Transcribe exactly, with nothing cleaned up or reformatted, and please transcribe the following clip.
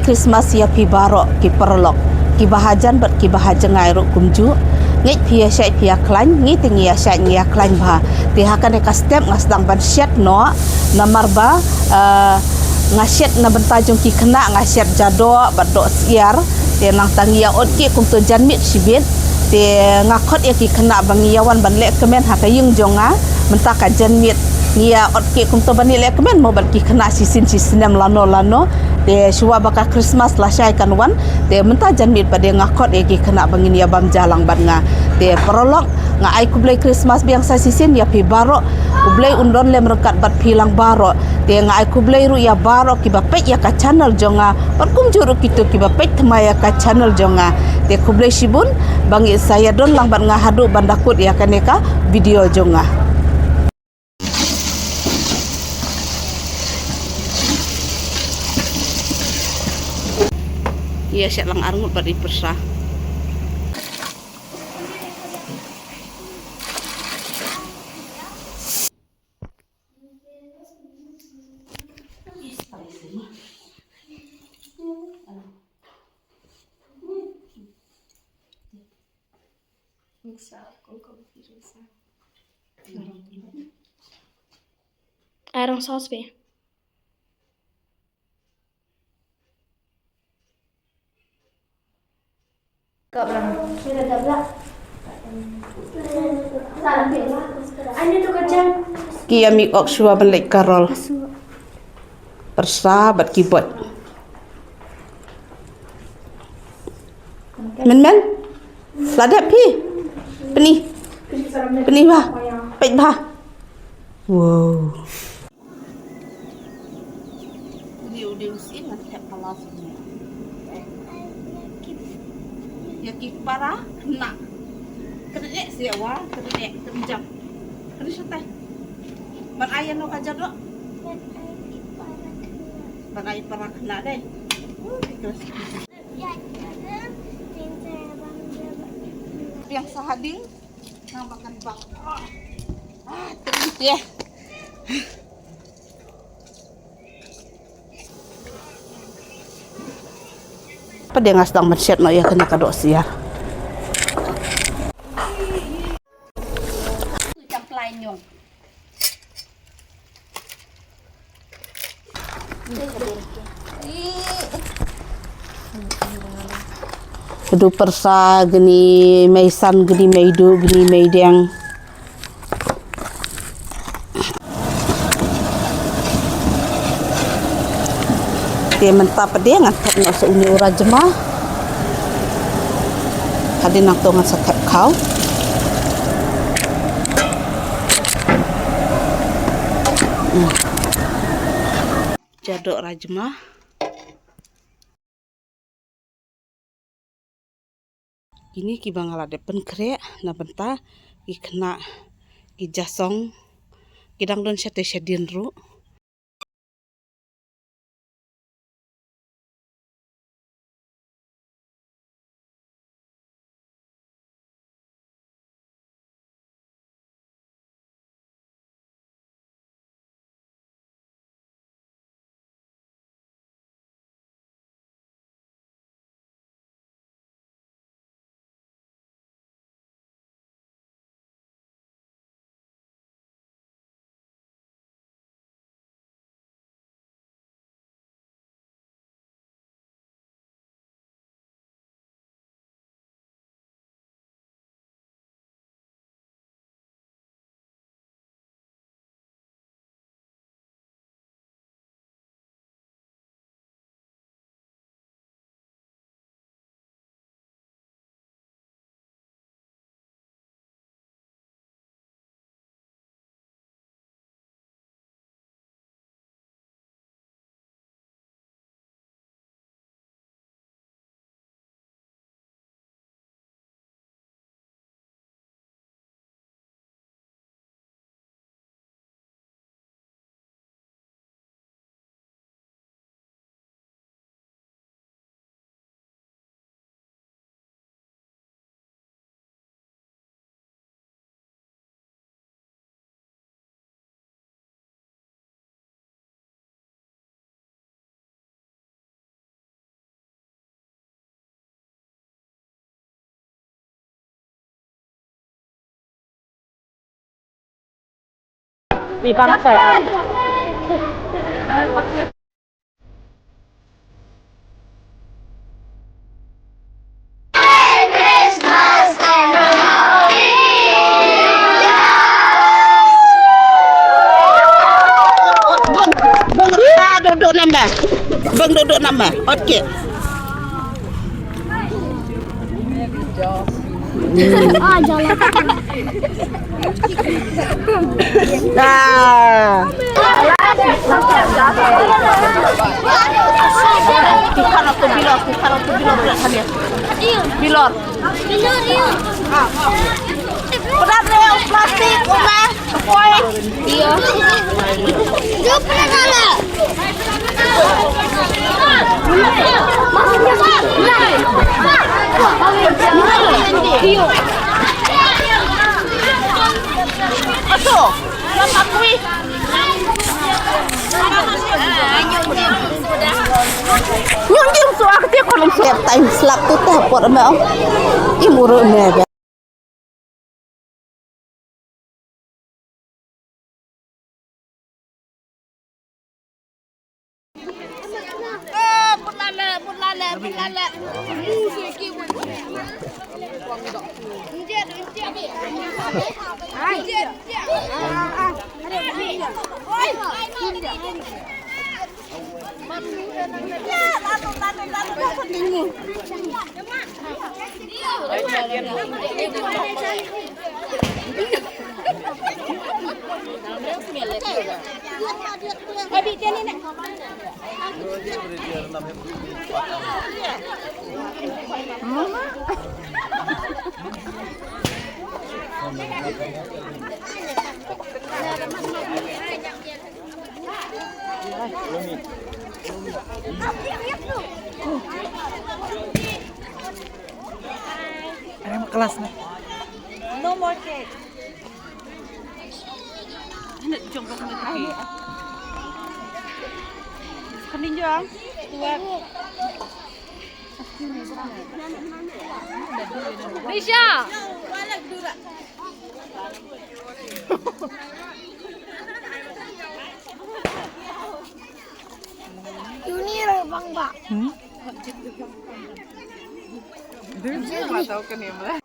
Christmas ïa phi baroh ki paralok, ki ba hajan bad ki ba hajngai ruh kumjuh. Ngeit phi ïa shait phi ïa khlaiñ, ngi te ngi ïa shait ngi ïa khlaiñ bha. Te ha kane ka step nga sdang ban shet noh, namar ba, eh, nga shet na bynta jong ki khynnah, nga shet jadoh bad doh syiar. Te nangta ngi ïa ot ki kumto janmiet shibit. Te nga khot ïa ki khynnah ba ngi ïa wan ban leh kmen ha ka ïing jong nga. Mynta ka janmiet ngi ïa ot ki kumto ban ïa leh kmen mo bad ki khynnah shisien shisnem lano lano. Te shuwa ba ka Christmas lashai kan wan. Te mynta janmiet pat de nga khot ïa ki khynnah ba ngin ïa bam ja lang bad nga. Te paralok, nga ai khublei Christmas biang sa shisien ïa phi baroh. Khublei un don lem ryngkat bad phi lang baroh. Te nga ai khublei ruh ïa baroh ki ba peit ïa ka channel jong nga. Bad kumjuh ruh kito ki ba peit thymmai ïa ka channel jong nga. Te khublei shibun, ba ngi sa ïa don lang bad nga haduh ban da kut ïa kane ka video jong nga. Ïa shet lang arngut bad i pyrsa. Arang sauce phi. Ki ïa mih ok shuwa ban leit karol. Pyrsa bad ki bot. Men men. La dep phi. Pynï. Pynï bha. Peit bha. Wow. Uni u dei u sien ngan thep palas uni. Ïa ki para khynnah. Kyndiah seh wa, kyndiah, kyndiah. Kyndiah shatai. Ban ai ïa no ka jadoh. Ban ai para khynnah dei. Uh, ki klas. Biang sahading. Nang makan bak. Ah, teri deh. Pat de nga sdang ban shet noh ïa kane ka doh syiar. Kadu pyrsa gini mei san gini mei du gini mei deng. Te mynta pat de ngan thep noh sa uni u rajma. Hadien nangto ngan sa thep khaw. Hmm. Jadoh rajma. Kine kiba nga la dep pynkhreh na bynta ki khynnah ki jasong ki dang don shatei shadien ruh. Wi kan sai. Bang duduk nambah. Bang duduk nambah. Okey. Ah, jalan. Dah. Tukar aku bilor, tukar aku bilor, bilor. Bilor. Berat deh, plastik, Uma. Oi. Iya. Jom pernah kalah. Aso, lam akui. Nyung jing su ak ti kolom ser time slap tu teh por me. Im uru me. Ada kelas nih. No more cake. Kening jong. Tuat. Nisha. Ini lah bang bak. Hmm? Dia tak tahu kan ya, Mel.